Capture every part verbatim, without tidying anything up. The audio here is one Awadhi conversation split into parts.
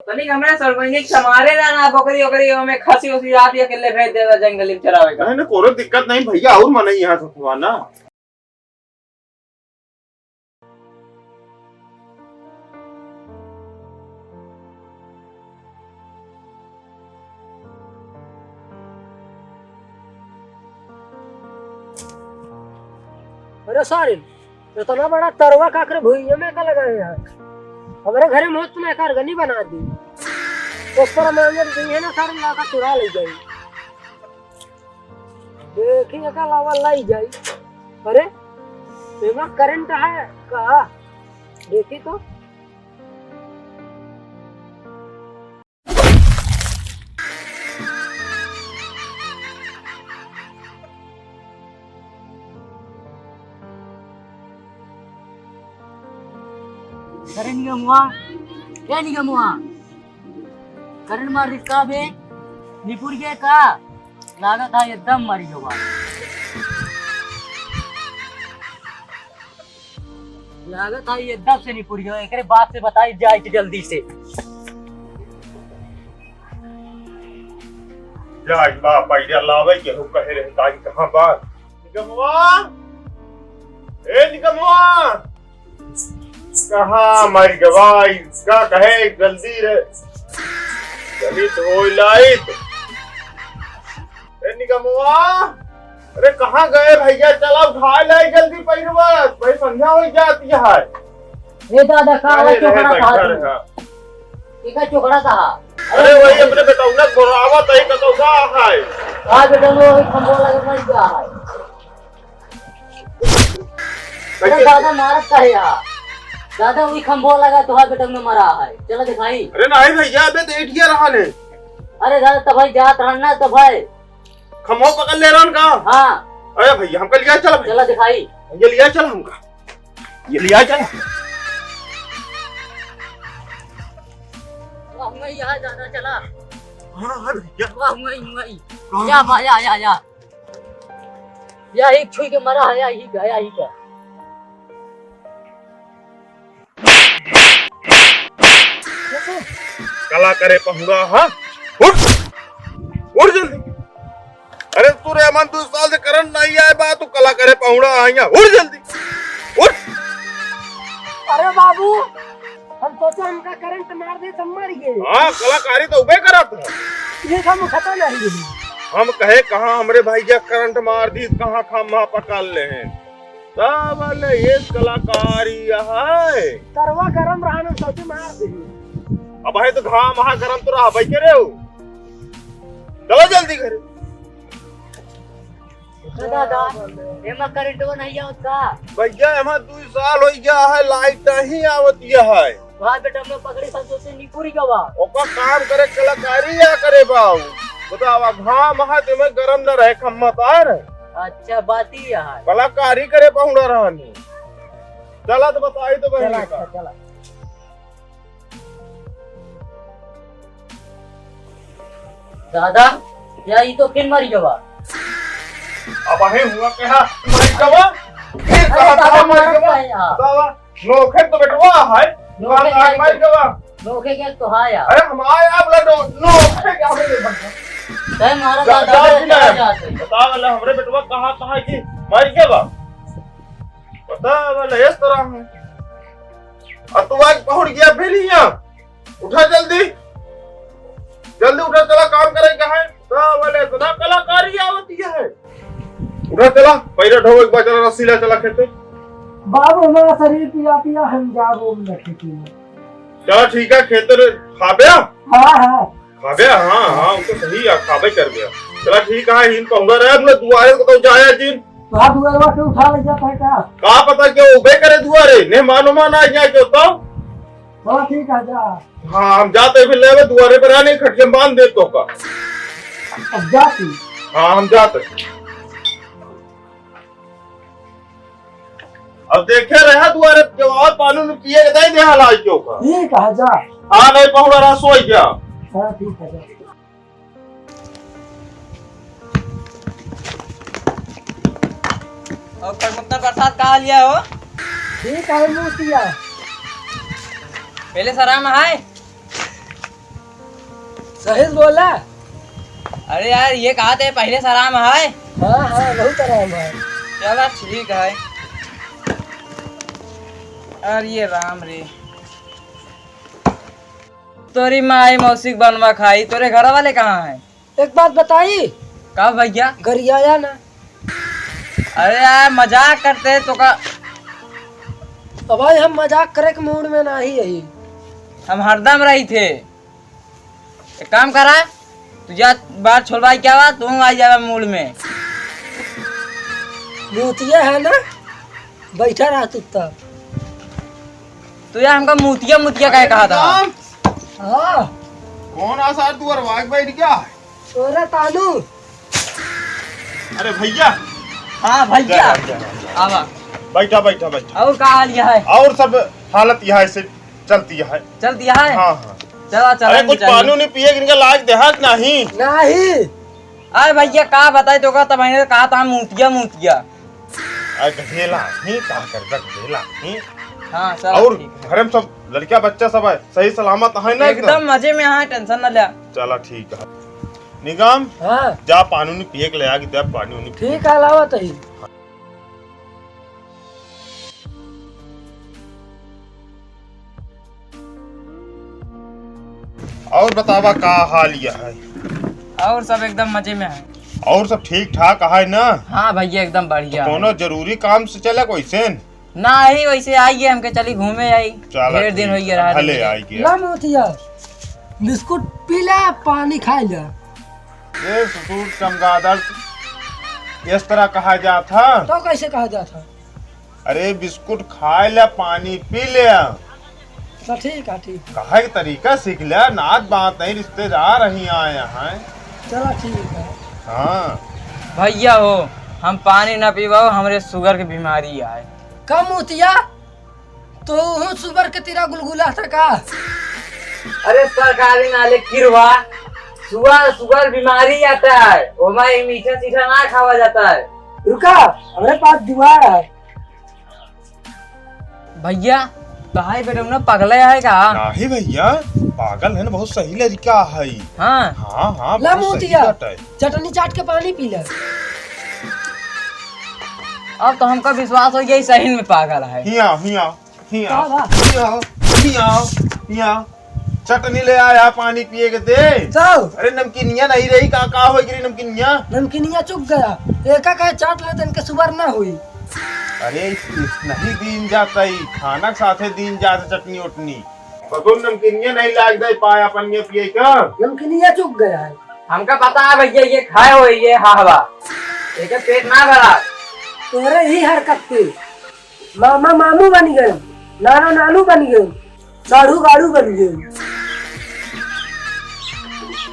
तनिक हमरे सरपंच के समारे ना, ना बकरी ओकरी ओमे खसी उसी रात के अकेले भेज देता जंगल में चरावे का। नहीं, नहीं, कोनो दिक्कत नहीं भैया, और मनई यहाँ से हुआ ना। अरे सारिन, इतना बड़ा तरवा काकरे भुइया में का लगाए यार? हमरे घरे में होत तो मैं एकर गली बना दी। ऊपर मांजर गई है ना, सारे लाका चुरा ले जाई। देखी एका लावा लाई जाई। अरे, एमा करंट है का? देखी तो। अरे निगमुआ, ए निगमुआ, करंट मार दिस का बे? निपुर गए का? लागत है एकदम मरी गवा। लागत है एकदम से निपुर गवा। एकरे बाप से बताई जाए कि जल्दी से। जाए बा, पहिले लावे के हो कहे रहे, ताई कहाँ बा? निगमवा, ए निगमवा, कहाँ मर गवा? इसका कहे जल्दी रे, जल्दी धोई लाइत। ए निगमवा, अरे कहाँ गए भैया? चला उठा ले जल्दी पैरवा, भाई संध्या हो जाती है। ए दादा, का अरे हुआ, चोकड़ा बैठा था तू? रहा। एका चोकड़ा था। अरे वही अपने बेटौना गोरावा तई कतौ का है। का बेटौना वही खंभो लगे मर गया है। अरे कैसे? दादा मारत का है यार? दादा वही खंभो लगा तो हाथ बेटौना मरा है। चला दिखाई। अरे नहीं भैया, अबे तो एठिया रहा ने। अरे दादा तब भाई जात रहन ना तब भाई। खंभो पकड़ ले रहन का? हाँ। अरे भैया हमका लिया चल भैया। चला दिखाई। भैया लिया चल हमका। ये लिया चल। वाह, वही यहाँ जाना चला। हाँ, हाँ, भैया। वाह, वही, वही। कहाँ? या, बा, या, या, या। या एक छुई के मरा है, या ही का, या ही का। कला करे पहुड़ा, हाँ? उठ! उठ जल्दी। अरे तू रे अमन, दो साल से करंट नहीं आए बा, तू कला करे पहुड़ा आइया। उठ जल्दी, उठ। अरे बाबू, हम सोचे हमका करंट मार दे, सब मर गए। हाँ, कलाकारी तो उबे करत है। ये हम खतम नहीं है। हम कहे कहाँ हमरे भाई जा करंट मार दी, कहाँ खम्मा पकड़ ले हैं। तब ले ये कलाकारी है। तरवा गरम रहा ना, सोचे मार दे। अब है तो घाम हा गरम तो रहा भाई के रे हो। चलो जल्दी घरे। दादा, एमा करंटवा नहीं आवत का? भैया, एमा दुई साल हो गया है, लाइट नहीं आवत है। भाई बेटा, मैं पकड़ी सब से निपुरी गवा। ओका काम करे, कलाकारी या करे बाऊ। बतावा, घाम है, तुम्हें गरम न रहे, खम्मा तार। अच्छा, बात ही है। कलाकारी करे पहुड़ा रहनी। चला तो बताई तो बहन चला, का। अच्छा, चला। दादा, या ई तो फिर मर गवा। अब आहे हुआ कहा, मर गवा? फिर अरे कहा दादा, था मर मर गवा? गया यार। दादा, नोखे तो बेटवा है, नोखे दुकानदार क्या मर गवा। नोखे क्या तो है यार? अरे हम आए, आप लो, नोखे क्या हमें नहीं बनता। तय मारा जा, दादा, जा, जा, जा, जा, जा। बता वाला हमरे बेटवा कहाँ, कहाँ की मर गवा? बता वाला इस तरह है। और तू आज पहुँच गया फिर यहाँ। उठा जल्दी, जल्दी उठा, चला काम करे का है। का बोले, इतना कलाकारी आवती है। उठा चला, पैरा ढो एक बार, चला रस्सी ला, चला खेते। बाबू, हमारा शरीर पिया पिया, हम जाबो न खेते में। चला ठीक है, खेते रे, खाबे? हाँ, हाँ। खाबे? हाँ, हाँ, वो तो सही है, खाबे कर दिया। चला ठीक है, हिन पहुँचा रहे, अपने दुआरे को तो जाया जिन। तो हाथ दुआरे के उठा ले जाता है का? का पता क्यों उबे करे दुआरे, मेहमान उमान आ जाए क्यों तो? चला ठीक है, जा। हाँ, हम जाते हैं, फिर लेवे दुआरे पर आने, खटिया में बांध दे तो का। अब जा तू। हाँ, हम जाते हैं। अब देखे रहा दुआरे, जब और पानी उन्हें पिए के दे दे, हाल आज क्यों का। ठीक है, जा। हाँ, नहीं पहुड़ा रहा, सोई गया। हाँ, ठीक है, जा। और प्रमोद, बरसात का हाल है हो? ठीक है, मुँह किया। पहले सराम है। सही से बोला। अरे यार, ये कहा थे पहले से आराम है? हाँ, हाँ, बहुत आराम है। चला ठीक है। अरे ये राम रे, तोरी माई मौसी के बनवा खाई, तोरे घर वाले कहाँ हैं? एक बात बताई। का भैया? गरियाया ना। अरे यार, मजाक करते तो का। अब भाई, हम मजाक करे के मूड में नाही यही। हम हरदम रही थे। एक काम करा, तू जा बाहर छोलवाई क्या बा, तू आ जावा मूड में। भूतिया है ना? बैठा रहा चुपचाप। तू यार हमका मुतिया मुतिया काहे कहा था? राम। हाँ। कौन आ सार दुआर वाग बैठ गया? तोरा तानू। अरे भैया। हाँ भैया। जय राम, जय राम, जय राम। आवा। बैठा, बैठा, बैठा। और का हाल यह है? और सब हालत यह है से चलती है। चलती है? हाँ, हाँ। चला, चला, अरे कुछ चला। पानी उनी पिए, इनका लाग देहात नहीं। नहीं। अरे भैया, का बताई तो का, तब मैंने कहा था मुतिया, मुतिया। आ, गधेला ही, का करबा, गधेला ही। हाँ, सब और ठीक है। घर में सब लड़किया बच्चा सब है, सही सलामत है ना एकदम? एकदम मजे में है, tension ना ले। चला, ठीक है। निगम, हाँ। जा पानी उनी पिए के ले आ, कि दे पानी उनी पिए। ठीक है, लावत ही। और बतावा का हाल यह है? और सब एकदम मजे में है। और सब ठीक ठाक है ना? हाँ भैया, एकदम बढ़िया तो है। कोनो जरूरी काम से चला कोई से? ना ही, वैसे आइए, हमके चली घूमे आई। चला ढेर दिन ठीक हो गया है, रहा भले नहीं। आई गया। ला मोतिया, बिस्कुट पी ले, पानी खा ले। ये ससुर चमगादड़, इस तरह कहा जात है? तो कैसे कहा जात है? अरे बिस्कुट खाए ला, पानी पी ले। तो ठीक है, ठीक है। कहे के तरीका सीख ले, नात बात नहीं, रिश्तेदार ही आए हैं। चला ठीक है। हाँ। भैया हो, हम पानी ना पीबो, हमरे sugar के बीमारी आए। का मोतिया, तू हूँ sugar के तीरा गुलगुला था का? अरे सरकारी नाले किरवा, sugar, sugar बीमारी आता है, ओमा ये मीठा सीठा ना खावा जाता है। रुका, हमरे पास जुगाड़ है। भैया, कहा है बेटा, उन्हें पगला है का? नहीं भैया, पागल है ना, बहुत सही लड़का है। हाँ। हाँ, हाँ, ला बहुत सही मोतिया, बात है। चटनी चाट के पानी पी ले। अब तो हमका विश्वास हो गया, सही में पागल है। हिया, हिया, हिया, का बा? हिया, हिया, हिया। चटनी ले आया, पानी पिए के दे। जाओ। अरे नमकीनिया नहीं रही, का, का हो गई नमकीनिया? नमकीनिया चुक गया, एका कहे चाट ले, तन के sugar ना हुई। अरे इस, इस नहीं दीन जाता ही, खाना के साथे दीन जाता चटनी उटनी। बगुन नमकीनिया नहीं लाग दे पाया पनिया पिए का? नमकीनिया चुक गया है। हमका पता है भैया, ये खाए हो, ये हा हवा, एक पेट ना भरा। तोरे ही हरकत पे मामा मामू बन गए, नाना नानू बन गए, साढ़ू गाड़ू बन गए।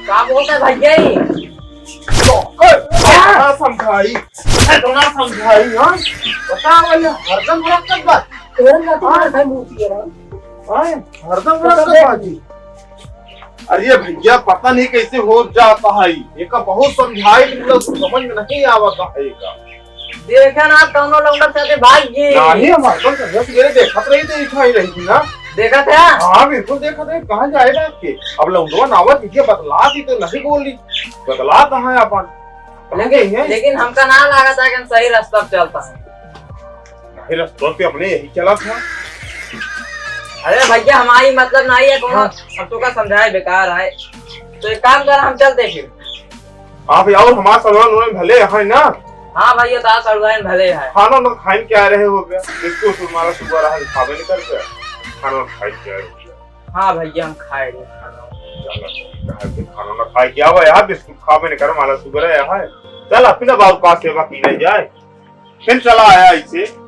का बोलता भैया ये? ए, कितना समझाई, कितना समझाई, हाँ? बता भैया, हरदम हरकत बात। तोरे नाती हाँ। मार खाए मुंह की है। हाँ, हरदम हरकत बात जी। अरे भैया, पता नहीं कैसे हो जाता है, एका बहुत समझाई, मतलब समझ में नहीं आवता है एका। देखे ना, कौनो लौंडा साथे भाग गई। नहीं, हम हरदम संघर्ष मेरे देखत रही थे, इठा ही रही थी ना। देखत है? हाँ, बिल्कुल देखत रही, कहाँ जाए बात के? अब लौंडवा नावत, ये बतला दी तो नहीं बोली, बतला कहाँ है अपन? लेकिन, लेकिन हमका ना लागत है कि हम सही रास्ता पे चलता है। नहीं, रास्ता पे अपने यही चला था। अरे भैया, हमारी मतलब नहीं है, कौन हाँ। अब तो का समझाए बेकार है, तो एक काम कर, हम चलते फिर। आप और हमारे सलमान उन्होंने भले है ना? हाँ भैया, तो सलमान भले है। खाना ना खाइन क्या रहे हो गया? इसको तुम्हारा sugar है, खावे नहीं करते। खाना खाइन क्या रहे हो गया? हाँ भैया, हम खाए रहे खाना। चला, कहा कि खाना ना खाए क्या हुआ यार? बिस्कुट खावे नहीं कर, हमारा sugar है यार। चल, अपने बाबू पास सेवा की नहीं जाए। फिर चला आया इसे।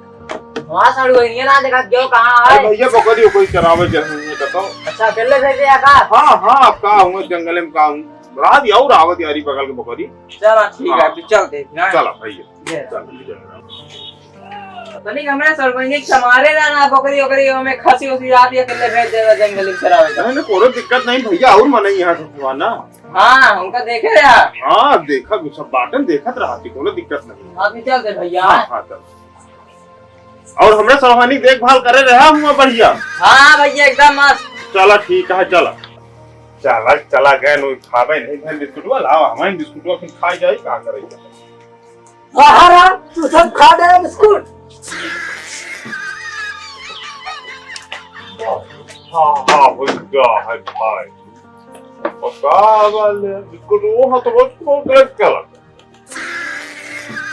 वहाँ साढ़ू है, ये ना देखा क्यों, कहाँ अरे है? भैया, बकरी उकरी चरावे जरूर है, बताओ। अच्छा, अकेले भेजे या का? हाँ, हाँ, अब का हुआ, जंगल में का हूँ। रात या और आवत यारी बगल के बकरी। चला, ठीक हाँ। है, फिर चलते हैं, हाँ। चला भैया, ये। चल, चल। तनिक हमरे सरपंच के समारे ना, ना, बकरी ओकरी, ओमे खसी उसी रात या अकेले भेज देवे जंगल में चरावे का। नहीं, नहीं, कोनो दिक्कत नहीं भैया, और मनई यहाँ से हुआ ना। हाँ, उनका देखे रहा। हाँ, देखा, सब बाटन देखत रहा थी, कोनो दिक्कत नहीं। अभी चल दे भैया। हाँ, हाँ, चल। और हमरे सलहानी देखभाल करे रहा हुआ बढ़िया। हाँ भैया, एकदम मस्त। चला, ठीक है, चला। चला, चला गए, नु खाबे नहीं, धन बिस्कुटवा लावा, हमारे बिस्कुटवा फिर खाई जाई, का करे? बाहर आ, तू सब खा गया बिस्कुट। हाँ, हाँ, हो गया है भाई। और का वाले बिस्कुट, वो हाँ तो बहुत खूब गलत चला।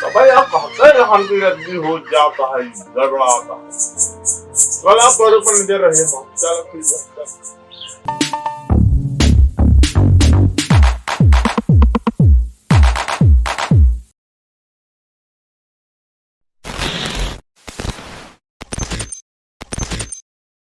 तो भाई, आप कहते हैं, हम भी रद्दी हो जाता है, गड़बड़ाता है। चला, बड़े पर नजर रहे, चला, ठीक है, चला।